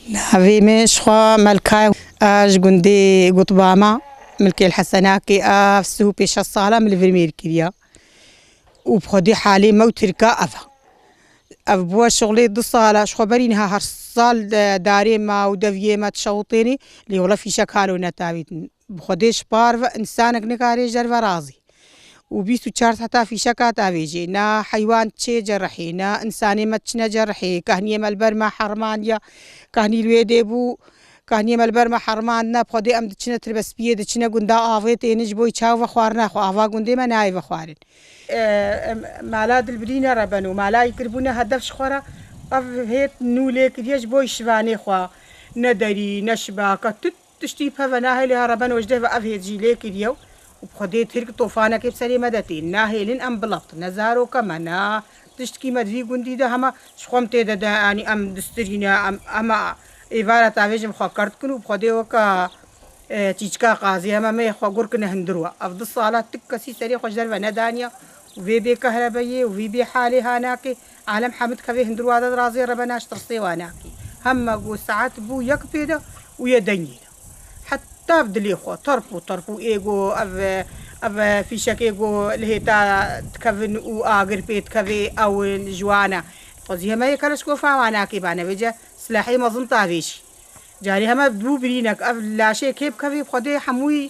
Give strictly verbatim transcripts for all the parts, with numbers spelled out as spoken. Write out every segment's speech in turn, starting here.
Navê min Şixwa Melka ye. Ez ji gundê Gutbama, milkê li Hesenakê, ev sih û pênc sala min li vir mêr kiriya. Û bi xwedê halê me û tirka ev e. Ev bûye şixulê du sala, ji xwe berî niha her sal de darê me û deviyê me dişewitênê, lê wele fîşek halo netavîtin. Bi xwedê ji par ve însanek nikare ji derve razî. Û bîst û çar saeta fîşeka tavêjê. Na heywan diçê cerihê, na însanê me diçine cerihê. Kahniyê me li ber me hermaniya. Kahnî li wê dê bû. Kahniyê me li ber me hermandine. Bi xwedê em diçine tirbespiyê, diçine gunda avê tênin ji bo çav vexwarina xwe. Ava gundê me nayê vexwarin. E, em, mala dilbirîne re beno. Malayî kiribûne hedef ji xwe re. Ev hêt nû lê kiriye ji bo şivanê xwe. Ne derî, ne şibaka, tu tiştî peve nahêlê ha reben û ji deh ve ev hêt jî lê kiriye û bi xwedê tirk tofanekê bi serê me de tê. Nahêlin em bilapt. Ne zaroka me, ne tiştkî me di vî gundî de hema ji xwe em tê de de, yanî em distirîne, em, hema êvara tavêjin xwe ker dikin û bi xwedê weke, e, çîçka qazî hema me xwe gur kine hundir we. Ev du sala tik kesî serê xwe ji derve nedaniye û vê bê kehrebeyê û vî bê halê ha nake. Alem hemid kevê hundir wa de dirazê rebe naş tirsê wa nakî. Heme go saet bû yek pê de û yê dengê de. Heta bi dilê xwe, terp û terp û ê go ev, ev fîşekê go li hêta dikevin û agir pê dikevê ew in ji wan e. Xwezî heme yê keleşkofa wa nakê bane vêce silahê mezin tavêjî. Carê heme dû birînek ev laşê kê bikevê bi xwedê hemûyî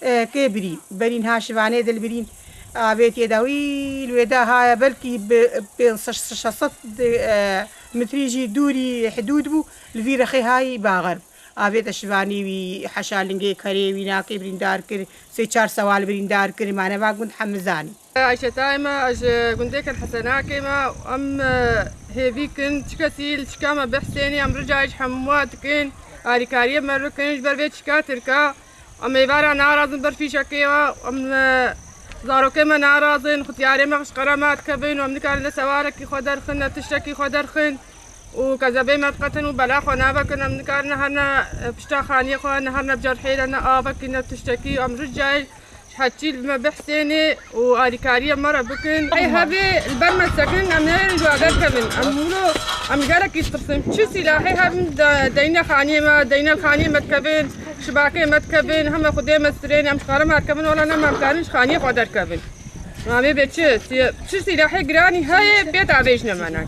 e, kê birî, berîn ha şivanê dilbirîn. Avêtiyê de wî li wê de haye belkî bi pênc sed, şeş sed, e, metrî jî dûrî hidûd bû, li vî rexê hayî baxer bû. Avête şivanî wî heşa lingê kerê wî nakê birîndar kir, sê çar sewal birîndar kir, mane va gund hemizanî. Ayşetayê me, ez ji gundê Kel Hesenakê me, em, e, hêvî kin, çi kesî li çika me bihsênî, em rica ji hemû dikin, alîkariyê me bikin, ji ber vê çika tirka, em êvara narazin ber fîşekê we, em, e, zarokê me narazin, xutiyarê me ji qere me dikevin, em nikarin ne sewarekî xwe derxin, ne tiştekî xwe derxin û kezebê me diqetin û bela xwe navekin, em nikarin ne herne, e, pişta xaniyê xwe, ne herne bi cerhê de, ne avekî, ne tiştekî, em rica Hepçî li me bihsênê û alîkariya me re bikin. Ey hebê li ber me sekin, em nehêlin ji wa derkevin. Em wilo, em gelekî ditirsin. Çi sîlahê hebin, de-, deyne xaniyê me, deyne li xaniyê me dikevin, şibakê me dikevin, heme xwedê me stirên, em ji xare me dikevin, wela nema em karin ji xaniyê xwe derkevin. Ma vê bê çi? Sî-, çi sîlahê giranî heye, pê tavêjine me ne.